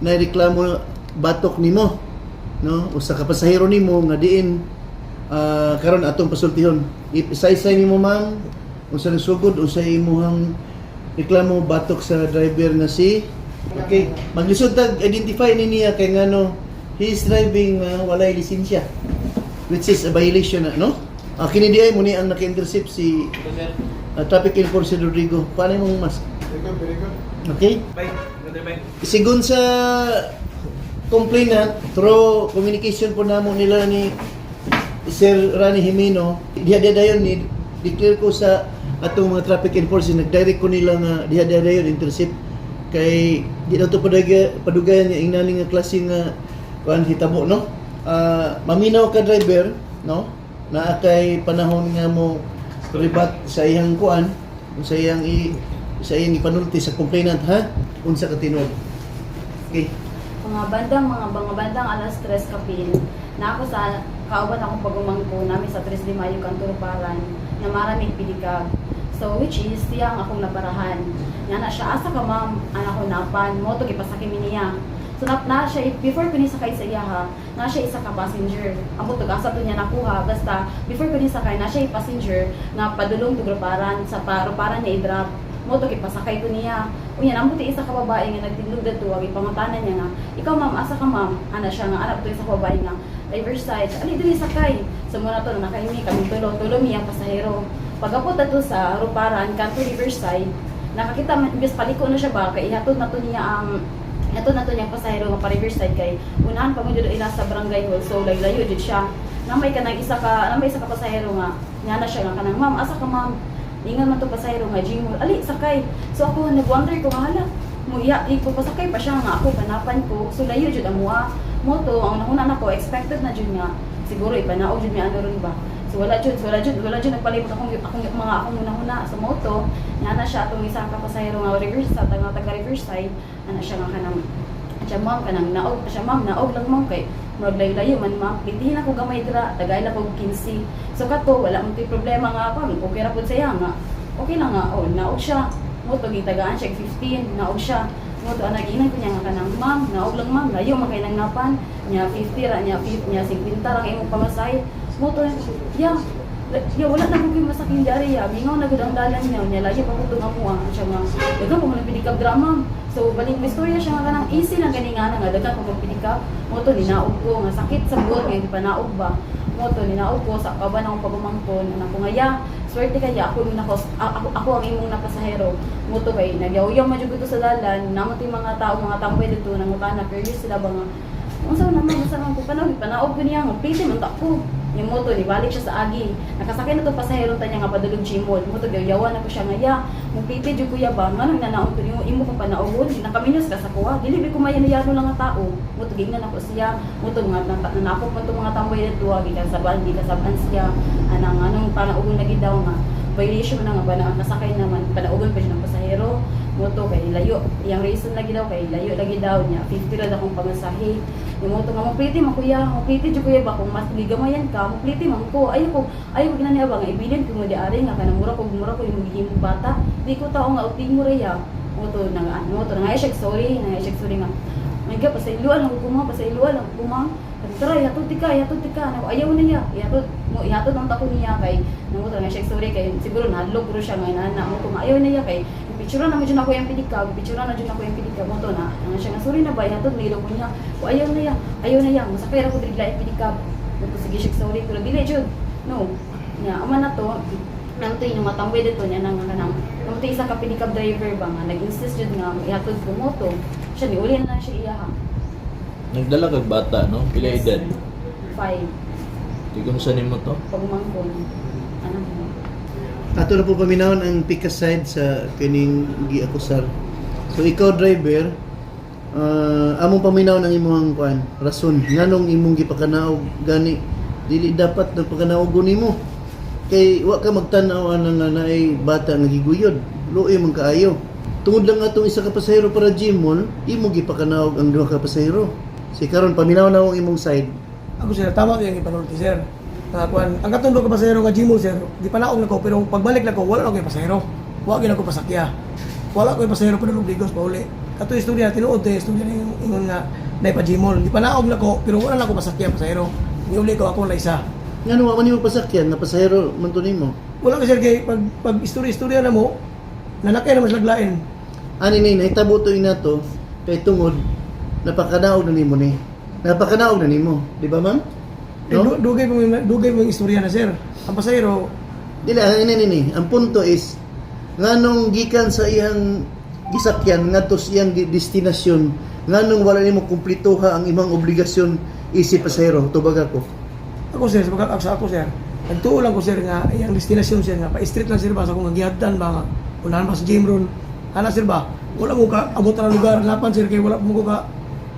Na reklamo batok nimo, no? Usa ka pasahero nimo nga diin karon atong pasultihon. Isaysay nimo, ma'am, unsa sugod, unsa imuhang reklamo batok sa driver nga si. Okay, maglisod tag identify ni niya kay ngano he is driving walay lisensya, which is a violation na, no? Kini di ay mo ni ang naka-intercept si Traffic Enforcer Rodrigo. Paano imong mas? Very good, very good. Okay? Bye. Ganda, bye. Sigon sa complainant, through communication po namo nila ni Sir Rani Jimeno, diha diha dayon ni declare ko sa atong mga traffic enforcer, nag-direct ko nila nga diha diha dayon intercept kay di na to padugayan nga ingnani nga klase nga kuan hitabo, no? Maminaw ka, driver, no? Naa kay panahon nga mo rebat sa iyang kuan, sa iyang ipanulti sa complainant, ha, unsa ka tinuod. Okay. Mga bandang alas 3 kapil na ako sa kauban akong pagumangko namin sa 3 de Mayo kanto Ruparan na maraming pedicab. So which is siya ang akong naparahan. Nga na siya, "Asa ka, ma'am?" Ana ko, "Napan mo to gipasakay mi niya." So na siya before ko ni sakay sa iya ha, na siya isa ka passenger. Amo to asa to niya nakuha, basta before ko ni sakay na siya passenger nga padulong to Ruparan, sa Ruparan niya i-drop mo to, gipasakay ko niya. Unya namo ti isa ka babae nga nagtindog dadto, ang ipangutanan niya nga, "Ikaw, ma'am, asa ka, ma'am?" Ana siya nga anak to isa ka babae nga Riverside. "Ali diri, sakay." So mo na to nakaimi kami tulo, tulo mi ang pasahero. Pagapot ato sa Ruparan kanto Riverside, nakakita man imbes paliko na siya ba kay ihatod na to niya ang ihatod na to niya ang pasahero nga pa Riverside kay unahan pa mo jud ila sa barangay hall, so layo jud siya. Na may isa ka pasahero nga nga na siya nga kanang, "Ma'am, asa ka, ma'am?" Ingon man to pasahero nga, "Gmall." "Ali, sakay." So ako nag-wonder ko nga, hala mo iya ipapasakay pa siya nga ako kanapan ko. So layo jud ang mua. Mo to ang nahuna nako, expected na jud nga siguro ipanaog jud mi ano ron ba. So wala jud nagpalibot akong mga akong hunahuna sa moto. Nga na siya atong isa ka pasahero nga Riverside, nga taga Riverside, ana siya nga kanang siya, "Ma'am, kanang naog siya, ma'am, naog lang, ma'am, kay murag layo-layo man, ma'am, pitihin ako gamay dira, tagay lang kog 15." So kato wala man to'y problema nga pa, okay ra pud siya nga okay lang nga oh naog siya mo to, gitagaan siya og 15, naog siya mo to. Anag ingon ko niya nga kanang, "Ma'am, naog lang, ma'am, layo man kay nang napan niya, 50 ra niya, 50 niya, 50 ra ang imong pamasahe." Mo to ya ya, "Wala na ko masakin diri ya, mingaw na gud ang dalan niya niya, layo pa ko nga mo." Siya nga, "Daghan pa mo nang pedicab dra, ma'am." So balik mo istorya siya nga kanang easy lang gani nga na nga daghan pa kog pedicab. Mo to ninaog ko nga sakit sa buot nga panaog ba. Mo to ninaog ko sa kaban akong pagumangkon, anak ko nga, "Ya, swerte kaya ako yung nako, ako ang imong napasahero." Mo to kay nagyaw-yaw man jud ko sa dalan, namo ti mga tao, mga tambay dito nangutana, curious sila ba nga unsa naman, unsa man ko panaog, panaog ko niya nga plite man ta ko. Yung moto ni balik siya sa agi. Nakasakay na to pasahero ta niya nga padulong Gmall. Mo to yawan ako siya nga, "Ya, mo plite jud kuya ba, nganong nanaog ko nimo, imo kong panaogon, nakaminyos ka sa kuha, dili bi ko mayano lang nga tao." Mo to gingnan ako siya. Mo to nga nanapok man to mga tambay dito, gikan sabaan siya. Anang anong panaugon lagi daw nga violation na nga ba na ang kasakay naman panaugon pa siya ng pasahero. Mo to kay layo iyang reason lagi daw kay layo lagi daw niya, 50 ra daw akong pamasahe. Yung mo to nga mo plite man kuya, mo plite jud kuya ba, kung mas gigamayan ka mo plite man ko, ayo ko ginani ba nga ibilin ko mo di ari nga kanang mura ko yung gihimong bata, di ko tao nga uting mo reya. Mo to nang mo to nga siya sorry, nga siya sorry nga, "My God, pasayloan lang ko, ma'am, pasayloan lang ko, ma'am." Tara, ihatod ti ka, ihatod ti ka. Nako, ayaw na niya. Ihatod mo, ihatod ang tako niya kay namo nga siya sorry kay siguro nahadlok ko siya nga inana mo to nga ayaw na niya kay picture na mo jud ako yung pedicab, picture na jud ako yung pedicab mo to na. Nga siya nga sorry na ba, ihatod nilo ko niya. O ayaw na niya, ayaw na niya. Masakay ra ko diri lain pedicab. Mo to sige siya sorry pero dili jud. No. Nya ama na to, nang to yung matambay dito niya nang kanang nang to isa ka pedicab driver ba nga nag-insist jud nga ihatod ko mo to. Siya ni uli na lang siya iya ha. Nagdala kag bata, no? Pila Yes, edad? Sir. 5. Tigun sa nimo to? Pagmangkon. Ano mo? Ato na po paminawon ang pikas side sa kining giakusar. So ikaw, driver, among paminawon ang imong kuan, rason nganong imong gipakanaog gani, dili dapat nagpakanaog nimo. Kay wa ka magtan-aw ana nga naay bata nga giguyod. Luoy man kaayo. Tungod lang atong isa ka pasahero para Gmall, imo gipakanaog ang duha ka pasahero. Si karon paminaw na ang imong side. Ako sir, tama yung ipanulti, sir. Na kuan, ang katong ka pasahero nga Gmall, sir, di pa naong nako pero pagbalik nako wala na ko pasahero. Wa gyud ako pasakya. Wala ko pasahero padulong Digos pauli. Kato istorya tinuod eh, istorya ni ingon nga naipa-Gmall. Di panaog na ko, pero wala na ko pasakyan pasahero. Niuli ko ako na isa. Ngano wa man nimo pasakyan nga pasahero man to nimo? Wala ka, sir, kay pag istorya-istorya na mo, nanakay na mas laglain. Ani ni nahitabo to inato kay tungod napakanaog na nimo ni. Napakanaog na nimo, di ba, ma'am? Eh, No? dugay mo yung istorya na, sir. Ang pasahero, Dili ang ini ni. Ang punto is nganong gikan sa iyang gisakyan ngadto sa iyang destinasyon, nganong wala nimo kumplituha ang imong obligasyon isip pasahero? Tubag ako. Ako, sir, sa ako, sir, nagtuo lang ko, sir, nga iyang destinasyon, sir, nga pa-street lang, sir, ba sa akong gihadtan ba nga unahan ba sa gym ron. Ana, sir, ba? Wala mo ka abot na lugar napan, sir, kay wala mo ko ka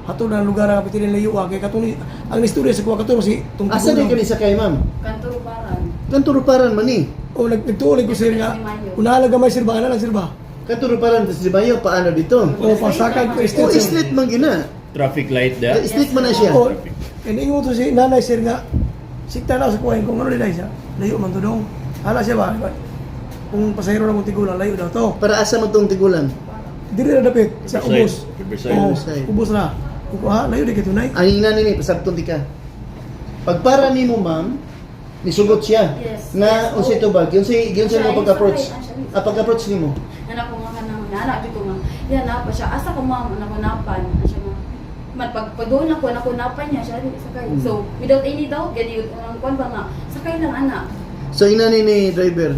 hatod na lugar nga pitilin layo ah, kay katong ang istorya sa kuha kato si tong Asa din kani sakay, ma'am? Kanturuparan. Kanturuparan man ni. O nagtuo lang ko, sir, nga unahan lang gamay, sir, ba ana lang, sir, ba. Kanturuparan sa Sibayo paano dito? O pasakag pa O street, sir. street man gina. Traffic light da. Street man na siya. O and ingon to si nanay, sir, nga sikta na sa kuha kung ano nila siya layo man to dong ana siya ba kung pasahero lang kung tigulang layo daw to. Para asa man tong tigulang? Diri na dapit sa Riverside. ubos. Riverside. Oo, Riverside. ubos na. Kung ha, layo di kay tunay. Ani na nini pasabton ti ka. Pagpara nimo, ma'am, nisugot siya. Yes. Nga Yes. unsay tubag? Giunsay giunsay Siya, mo pag-approach? sakay, siya. Ah, pag-approach nimo. Anak ko nga kanang nana ko nga. Yan na pa siya. Asa ko, ma'am, anak ko napan. Ano siya nga. Man pag pag doon ako anak ko napan niya siya sakay. So without any doubt gani ang kwan ba nga sakay lang ana. So ina ni ni driver,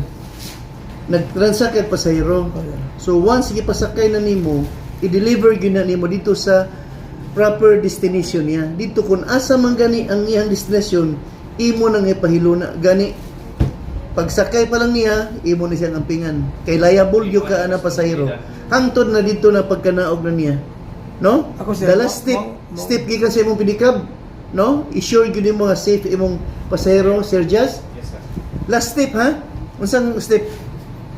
nagtransact kag pasahero. So once gipasakay na nimo, i-deliver gyud na nimo dito sa proper destination niya. Dito kung asa man gani ang iyang destination, imo nang ipahiluna gani. Pagsakay pa lang niya, imo na siyang ampingan. Kay liable gyud ka ana pasahero. Hangtod na dito na pagkanaog na niya. No? Ako, sir, The last step, step gikan sa imong pedicab, no? I-sure gyud nimo nga safe imong pasahero, Sir Jazz. Yes, sir. Last step, ha? Unsang step?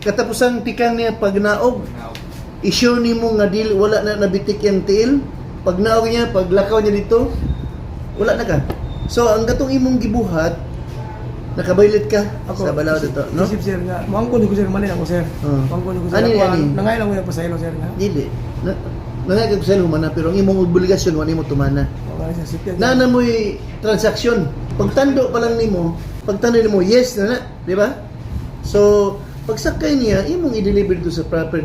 Katapusang tikang niya pagnaog. Now, I-sure nimo nga dili wala na nabitik yung tiil. Pag naog niya, paglakaw niya dito, wala na ka. So ang katong imong gibuhat, nakabaylit ka sa balaod dito, no? Isip, sir, nga moangkon ko, sir, mali ako, sir. Oo. Moangkon ko, sir. Ani, Ako, ani? nangay lang ko yung pasahero, sir, nga. Dili. Na, nangay ka sa humana pero ang imong obligasyon wa nimo tumana. Wala siya sipya. Na mo'y transaksyon. Pagtando pa lang nimo, pagtando nimo yes na na, di ba? So, pagsakay niya, imong i-deliver to sa proper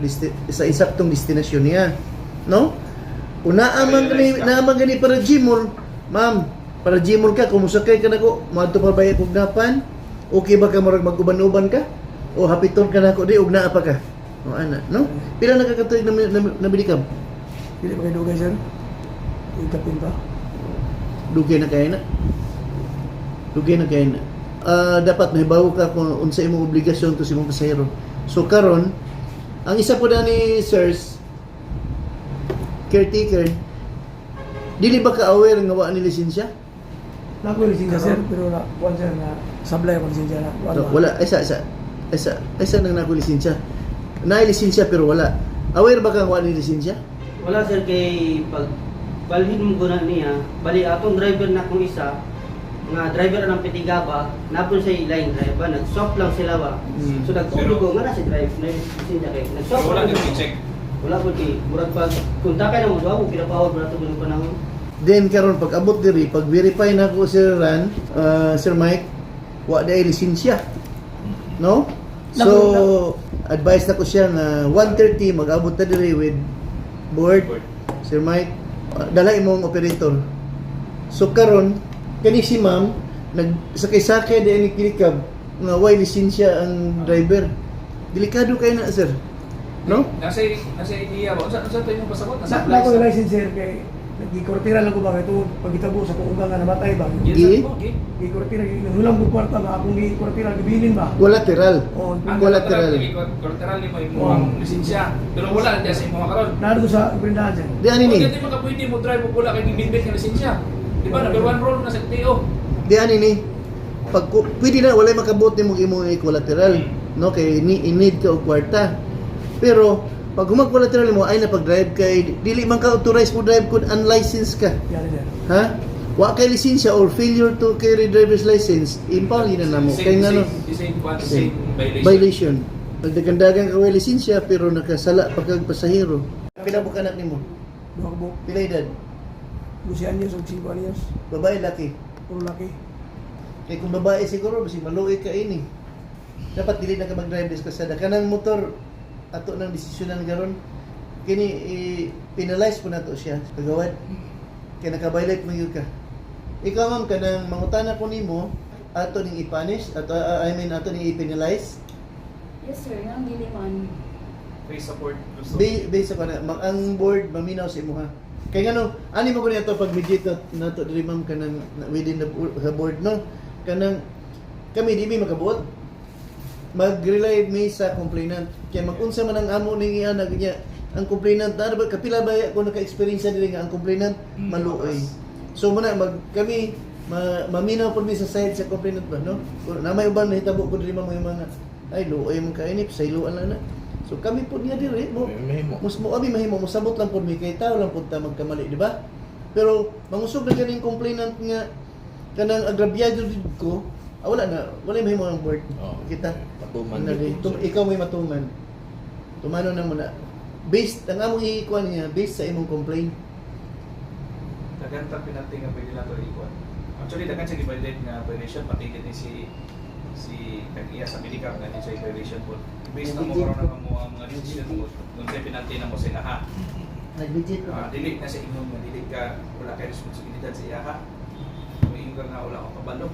sa insaktong destinasyon niya. No? Kung naaman gani, naaman gani para Gmall, ma'am, para Gmall ka, kung musakay ka nako, moadto pa ba kog napan? Okay ba ka murag mag-uban-uban ka? O hapiton ka nako di ug naa pa ka? O ana, no? Pila na ka katuig na, na, nabili ka? Dili pa kay dugay, sir. Ikapin pa. Dugay na kay na. Dugay na kay na. Ah, dapat mahibaw ka kung unsa imong obligasyon to sa imong pasahero. So karon, ang isa po na ni sirs caretaker, dili ba ka aware nga wa ni lisensya? Na ako lisensya, sir, pero na kuan, sir, na sablay ako lisensya na. Kuan No, ba? wala isa isa isa isa nang nako lisensya. Naay lisensya pero wala. Aware ba ka nga wa ni lisensya? Wala, sir, kay pag balhin mo guna niya, bali atong driver na kung isa nga driver ng Pitigaba, napon siya line driver, nag-swap lang sila ba. So nagtulo ko nga na si drive na lisensya kay nag-swap. Wala lang din sila. check. Wala po kay murag pag kung takay na mo duha ko kinapawag mo na ito ng panahon. Then karon pag abot diri, pag verify na ko Sir Ran, Sir Mike, wa day lisensya. No? So advice na ko siya nga 1:30 mag-abot ta diri with board, Board. Sir Mike, dala imong operator. So karon kani si ma'am nagsakay-sakay din ni kilikab nga way lisensya ang driver. Delikado kay na, sir. No? Nasa idea ba? Unsa to imong pasabot? Nasa Na ako yung license, sir, kay naggikortira lang ko ba kay tungod pagitabo sa kung ugang nga namatay ba. Gi? Gikortira nahulang ko kwarta ba akong gikortira gibilin ba. Collateral. Oh, Ang Collateral. collateral nimo imong lisensya. Pero wala diya sa imong karon. Naadto sa prindahan, sir. Di ani ni. Di man ka pwede mo drive og wala kay gibitbit nga lisensya. Di ba number one rule na sa LTO? Di ani ni. Pag pwede na walay makabot nimo imong collateral, no, kay ni need ka og kwarta. Pero pag humag collateral mo ay na pag-drive kay dili man ka authorized mo drive kun unlicensed ka. Yan, sir. Ha? Wa kay lisensya or failure to carry driver's license, impound yun na namo. Kay ngano The same, kwan, the same violation. Violation. Pagdagandagan ka way lisensya pero nakasala pa kag pasahero. Pila mo kanak nimo? Duha ka buok. Pila edad? 12 anyos ug 5 anyos. Babae, laki? Puro laki. Kay kung babae siguro basi maluoy ka ini. Dapat dili na ka mag-drive sa kasada. Kanang motor ato nang desisyonan karon kini i-penalize po nato siya, kagawad. Kay naka-violate mo gyud ka. Ikaw, ma'am, kanang mangutana ko nimo, ato ning i-punish ato, I mean, ato ning i-penalize. Yes sir, nga dili man. Free support gusto. Based sa kana ang board maminaw sa imuha. Kay ngano ani mo kuno ato pag mediate nato diri, ma'am, kanang within the board, no, kanang kami di mi makabuot, mag-rely mi sa complainant kay magunsa man ang amo ning iana niya ang complainant na ba kapila ba ko naka-experience diri nga ang complainant maluoy. So muna mag kami maminaw pud mi sa side sa complainant ba, no? Kung na may uban nahitabo ko diri, ma'am, yung mga ay luoy man kainip sayloan lang na. So kami pud niya diri mo Mahimo. mus mo abi mahimo mosabot lang pud mi kay tao lang pud ta magkamali, di ba? Pero mangusog na ganing complainant nga kanang agrabyado did ko, ah, wala na, wala mahimo ang board. Oo. Kita. Patuman Na, gyud, sir. ikaw may matuman. Tumano na muna. Based ang among iikuan niya based sa imong complaint. Daghan ta penalty nga pwede lang to ikuan. Actually, daghan siya gi-violate nga violation, pati gid ni si si tag-iya sa pedicab nga ni siya violation po. Based na mo karon ang mga mga decision mo kung sa penalty na mo sa ilaha. Nag-legit. Ah, dili na sa ingon nga dili ka wala kay responsibilidad sa iyaha. Kung ingon ka nga wala ko kabalo.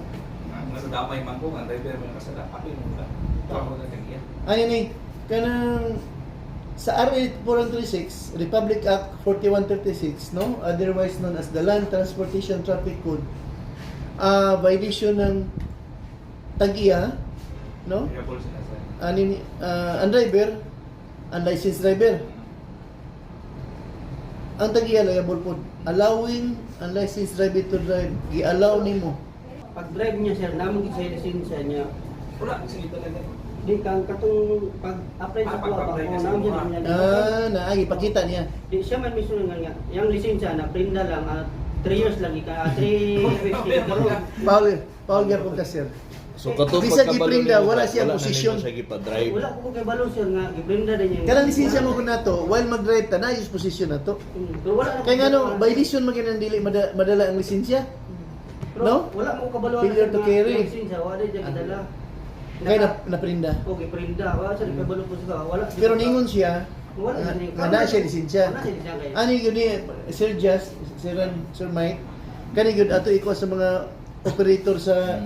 Nga damay man ko nga driver mo nakasala, apil mo ka. Ako na tag-iya. Ano ni kanang sa RA 4136, Republic Act 4136, no? Otherwise known as the Land Transportation Traffic Code. Ah, violation ng tag-iya, no? Liable sila sa Ani ni ang driver, unlicensed driver. Ang tag-iya liable pod. Allowing unlicensed driver to drive, gi-allow nimo. Pag drive niya sir, namo gid sa lisensya niya. Wala sige talaga. Di kang katong pag apply sa Ah, kuha ba pag-apply ko niya sa namo kuha. niya. Ah, naagi pakita niya. Di siya man mismo nga nga yang lisensya na prinda lang, 3 years lang ika 3 weeks karon. Paul, Paul gyapon ka, sir. So kato Bisag pagkabalo giprinda, nimo, wala siyang wala na posisyon. nimo siya gipa-drive. Wala ko kay balo sir nga giprinda din niya. Kanang lisensya mo kunato, while mag-drive ta na yung posisyon nato. Pero wala na Kaya nga no, violation man gyud ang dili madala ang lisensya. Pero no? wala mo kabalo Failure to carry. lisensya, wala di siya gidala. Kaya na, naprinda. Okay, prinda. Wala siya kabalo po siya. Wala. Pero ningon siya, Wala nga siya. nga na siya lisensya. Wala siya lisensya kayo. Ano yun ni Sir Just, Sir Ran, Sir Mike, kani gyud ato ikaw sa mga operator sa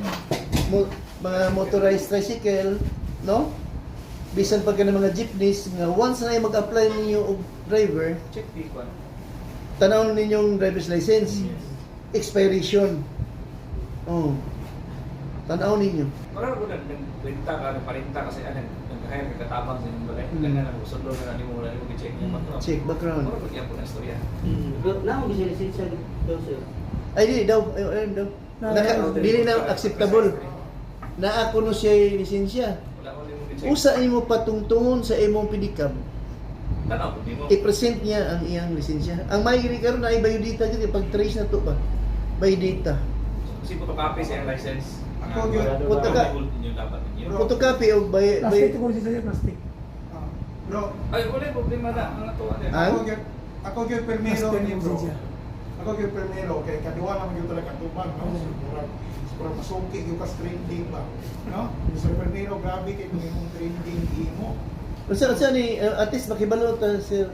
mga motorized tricycle, no? Bisan pa ka ng mga jeepneys nga once na mag-apply ninyo og driver, Check di kuan. tanaw ninyong driver's license, expiration. Oh. Tanaw ninyo. Parang ko nag nagkwenta ka, nagparenta kasi ano, nag-hire ka katabang sa inyong balay. Ganyan lang, sudlo na lang nimo, wala nimo gi-check yung background. Check background. Mura pag po na istorya. Pero namo gid siya lisensya daw sir. Ay di daw, ay, ayun daw. Naka, dili na acceptable. Naa kuno siya lisensya. Wala ko nimo gi-check. Usa imo patungtungon sa imong pedicab, Tanaw ko nimo. I-present niya ang iyang lisensya. Ang may gini karon ay biodata gyud pag trace na to ba. Biodata. Kasi photocopy sa iyang license. Ako, gyud. Puta ka. Hold ninyo dapat ninyo. Photocopy og by Plastic ko lisensya sir, plastic. Ah, bro, Ay, wala yung problema na. Ang tuwa niya. Ah? ako gyud permiro Plastic ni yung bro. lisensya. Ako gyud permiro kay kaduha naman gyud talaga tubag, no. So, murag murag masuki gyud ka sa trending ba, no? So permiro grabe kay kung imong trending imo. Unsa unsa ni at least makibalo ta, sir.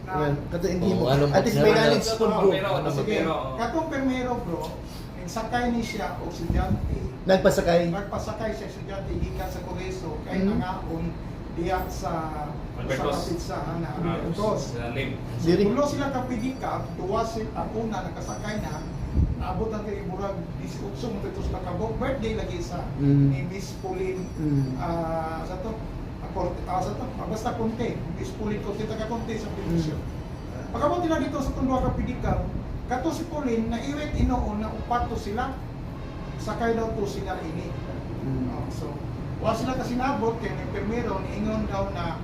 Yan, kato hindi mo. Oo, ano, At least may knowledge Oo, po bro. pero, Ano, Sige, pero, katong permiro bro, nagsakay ni siya og estudyante. Nagpasakay. Nagpasakay siya estudyante gikan sa Koreso kay nangaon diya sa Albertos. sa pizzahan na Ah, Albertos. sa lim. Diri. Tulo sila ka pedicab, duwa sila ang una nakasakay na, naabot ang kay murag 18 mo dito sa kabok birthday lagi sa ni Miss Pauline sa to Korte, sa to basta konti Miss Pauline Conte taga Conte sa Benicio. Pagkabot nila dito sa tong duha ka pedicab, kato si Pauline naiwit inoon na upat to sila, sakay daw to sila ini. Oh, so, wa sila kasi nabot kay ng permiro niingon daw na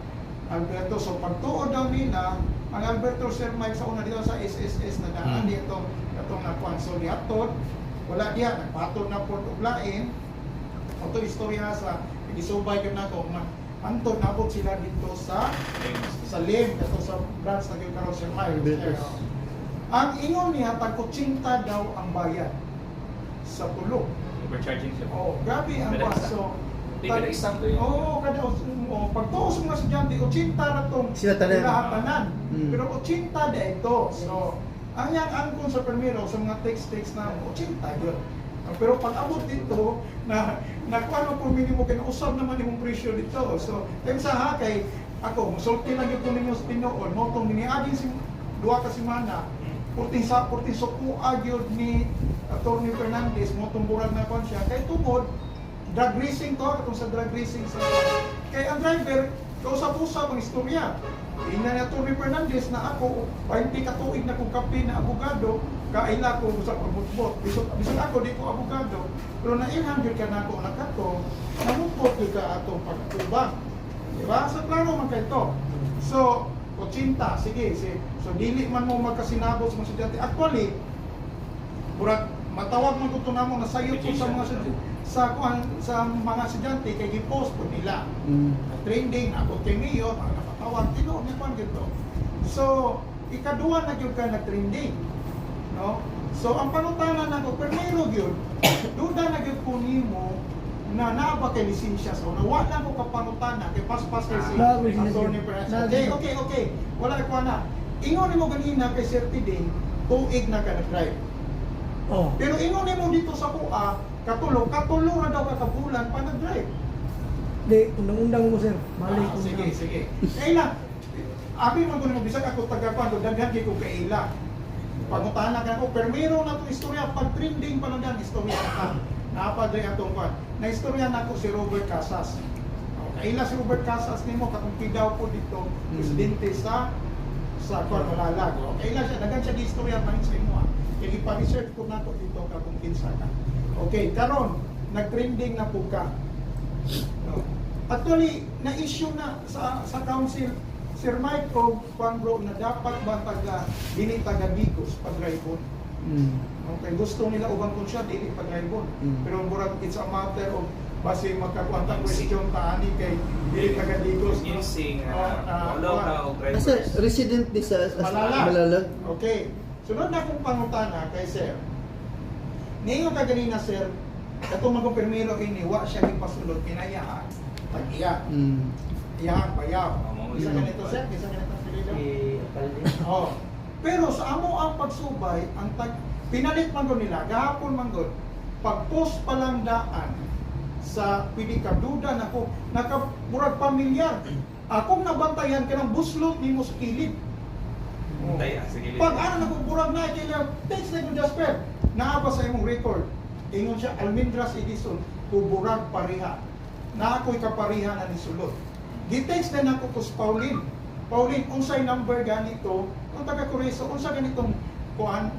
Alberto. So pagtuo daw nila, ang Alberto Sir Mike sa una dito sa SSS na daan dito katong nakuan. So dihatod, wala diya nagpatod na port og lain. Ato istorya sa gisubay gyud nako ma Hantod naabot sila dito sa Lim, kato sa branch na gyud karon, Sir Miles. Albertus. Ang ingon niya, tag 80 daw ang bayad sa tulo. Overcharging siya. Oh, grabe ang Kada isa. so Di, kada isang to yun. Oo, kada oh, pagtuo sa mga estudyante, 80 na tong Sila tanan. Lahat tanan. Pero 80 na ito. So, ang yang angkon sa permiro sa mga text-text na 80 yun. Pero pag abot dito, na nakuha mo kung minimo kay usab naman imong presyo dito. So, kaya sa ha kay ako, musulti lang yung ninyo sa tinuod, mo tong miniagin si 2 ka semana, purting sa purting sukua gyud ni Attorney Fernandez mo tong burag na kon siya kay tungod drag racing to, katong sa drag racing sa kay ang driver kausap-usap ang istorya. Tingnan ni Attorney Fernandez na ako 20 ka tuig na kong kape na abogado, kaila ko sa pagbutbot, bisag bisag ako di ko abogado, pero na 800 ka na ako nakato, namupot gyud ka atong pagtubang, di ba? So klaro man kay to. So 80, sige, si so dili man mo magkasinabot sa mga estudyante. Actually, murag matawag man ko to namo na sayop ko sa mga estudyante, sa kuan, sa mga estudyante kay gi-post po nila. Trending ako kay Mayor, mga napatawag tinuod ni kuan gito. So ikaduha na gyud ka nag-trending, no? So ang pangutana nako, permiro gyud, duda na gyud ko nimo na naa ba kay lisensya sa una? Wala ko kapangutana kay paspas kay si Naa ko lisensya. Attorney Perez. Naa Okay, ko. okay. Wala ko na. Ingon nimo ganina kay Sir Tiding, tuig na ka nag-drive. Oh. Pero ingon nimo dito sa kuha, katulo, katulo ra daw ka kabulan pa nag-drive. Di, undang-undang mo, sir. Mali Ah, ko. sige, sige. Kaila. Abi man ko nimo bisag ako taga kuan, daghan kay ko kaila. Pangutana ka ko, pero meron na itong istorya, pag trending pa lang yan, istorya ka. Napadre atong kuan. Na istorya na ko si Robert Casas. O, kaila si Robert Casas nimo katong pidaw ko dito, presidente sa kuan Malalag. O, kaila siya, daghan siya gi istorya pa sa imo. Kaya ipa-research ko nako dito ka kung kinsa ka. Okay, karon nag-trending na po ka. No. Actually, na-issue na sa council, Sir Mike o Juan Bro, na dapat ba taga dili taga Bicos pag-drive. Okay, gusto nila ubang konsya dili pag-drive. Pero murag it's a matter of base makakuanta question ta ani kay dili taga Digos, no? Using, Oh, wala ka og drivers. Asa resident ni sa Malalag. Malalag. Okay. Sunod na akong pangutana kay sir. Niingon ka ganina, sir, katong magkumpirmiro ini wa siya gipasulod kinayaan tag-iya. Iyang bayaw. Oh, mao Isa yun. ganito, sir, isa ganito apelyido. Si Alcalde. Oh. Pero sa amo ang pagsubay, ang tag pinalit man gud nila gahapon man gud pag-post pa lang daan sa pwede ka duda na ko naka murag pamilyar. Akong nabantayan ka ng buslot nimo sa kilid. Oh. Tay, sige. Pag ano nagbuburag na kay text na ko Jasper, naa ba sa imong record? Ingon siya Almendras Edison, kuburag pareha. Na ako'y kapariha na nisulot. Gi-text na nako ko si Pauline. Pauline, unsay number ganito? Ang taga Coreso, unsa ganitong kuan,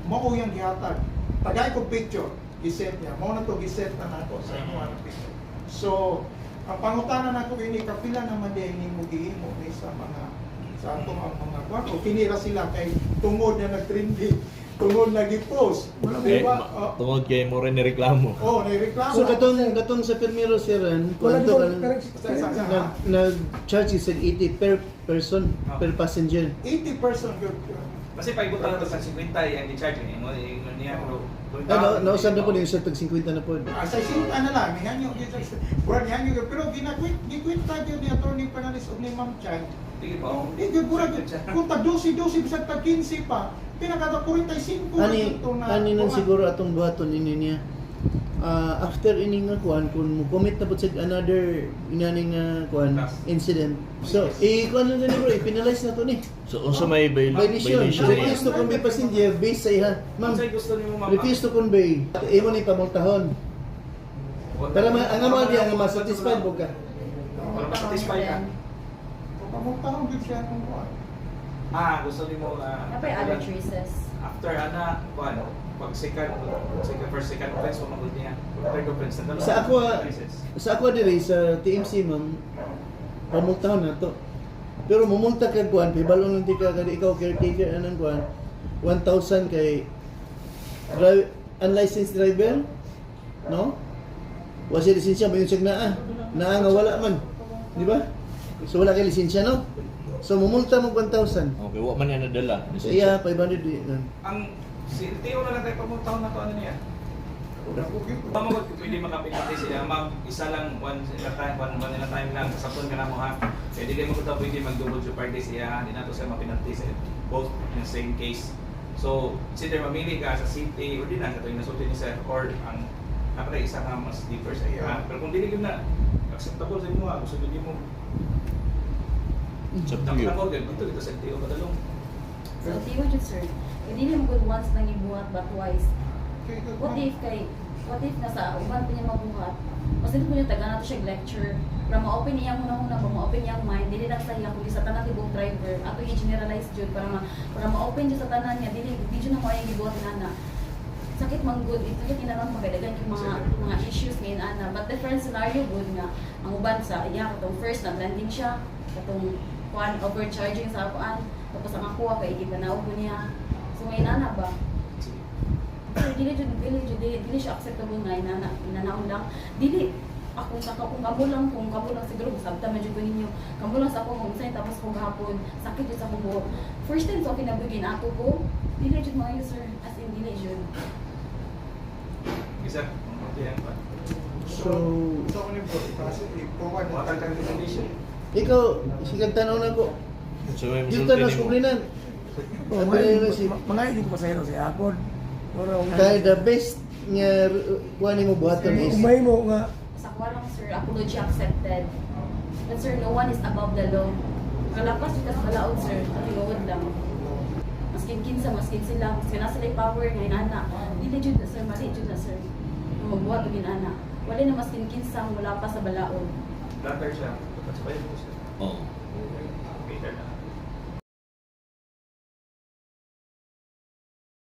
mao yang gihatag. Tagay ko picture, gisend niya. Mao na to gisend na nako sa imo ang picture. So, ang pangutana nako ini kapila naman din nimo gihimo ni sa mga sa atong ang mga kuan o kinira sila kay tungod na nagtrending, tungod na gi-post, Wala di Eh, ba? Oh, tungod kay mo rin nireklamo. oh, naireklamo. So katong sa Pirmiro sir Ran, Wala kuanto dito. ka lang, Correct. nag nag-charge is 80 per person, per passenger. 80 person good. Kasi pag ibutang na to sa 50 ang gi-charge ni mo ingon niya pero Ah, no, nausad na po yung sa tag 50 na po. Ah, sa sinta na lang, nihanyo gyud sa murag nihanyo gyud, pero ginakwit gikwenta gyud ni Attorney Fernandez og ni Ma'am Chan. Sige pa. Di gyud murag gyud kung tag 12 12 bisag tag 15 pa, pinakata 45 na Ani gyud to na ani nang kuan. siguro atong buhaton ini niya. Ah, after ini nga kuan kung mo commit na pud sa another inani nga kuan Task. incident. So, i kuan lang gani bro, i-penalize na to ni. So unsa may Violation. violation niya? Refuse to convey passenger based sa iha. Ma'am, Unsay gusto nimo, ma'am? refuse to convey. Imo ni pamultahon. Para ma ang amo diya nga ma-satisfied mo ka. Para ma-satisfy ka. Pamultahon gyud siya kung kuan. Ah, gusto nimo Napay other choices. After ana kuan pag second first second offense mo magud niya. Third offense na Sa ako, sa ako diri sa TMC, ma'am, pamultahon na to. Pero mumulta ka kuan, pibalo lang di ka kay ikaw caretaker anang kuan, 1,000 kay drive, unlicensed driver, no? Wa siya lisensya, mayon siya naa. Naa nga wala man. Di ba? So wala kay lisensya, no? So mumulta mo 1,000. Okay, wa man niya nadala. Sa iya, 500 di. Ang si LTO na lang tayo pamultahon na to ano niya. Tama ko pwede makapinati sila, ma'am, isa lang, one in a time, one in a time lang, sasakton ka na mo ha. Pwede kayo mo pwede mag-double jeopardy siya, hindi na to siya mapinanti sa both in the same case. So, consider mamili ka sa city or di na, katong nasulti ni sir, or ang napatay isa ka mas deeper sa iya. Ha? Pero kung dili yun na, acceptable sa imo ha, gusto dili mo, Sa tuyo. ako, dito dito sa LTO kadalong. So, tiyo jud, sir. Hindi mo good once lang ibuhat but twice. What if nasa uban pa niya mabuhat? Mas dito po niya taga nato siya lecture. Para ma-open niya muna-una ba, ma-open niya ang mind, dili lang sa iya kundi sa tanan tibok driver. Ato i-generalize jud para ma-open jud sa tanan niya, dili di jud na mo ang gibuhat nana. Sakit man good, sakit inaron pagkadagan yung mga issues ngayon ana. But different scenario good nga ang uban sa iya katong first na blending siya, katong kuan overcharging sa kuan, tapos ang ako kay gitanaw ko niya. So ngayon ana ba? Sige. Sir, dili siya acceptable nga inanaon lang. Dili ako sa kung kamo lang siguro sabta man jud ko ninyo. Kamo lang sa ako kung unsay tapos ko gahapon, sakit jud sa akong buhok. First time sa so, kinabuhi ato ko, dili jud maayo, sir, as in dili jud. Isa, ang konti yan pa. So, So, ano yung process, i-forward na Water tayo. recommendation. ikaw, sigang tanaw na ko. So may Dito na musulti nimo. sublinan. Oh, Ano yun si mga yun ko pasahero sa akon. Pero Kaya the best nga kuha nimo buhaton is umay mo nga Sa kuha lang, sir, apology accepted. But sir, no one is above the law. Kalapas jud ka sa balaod, sir, tinuod lang. Maskin kinsa, maskin sila, maskin na sila power nga inana. Dili jud na, sir, mali jud na, sir. Magbuhat og inana. Wala na maskin kinsa mula pa sa balaod. Blatter siya. Dapat sa bayan ko siya. Oo.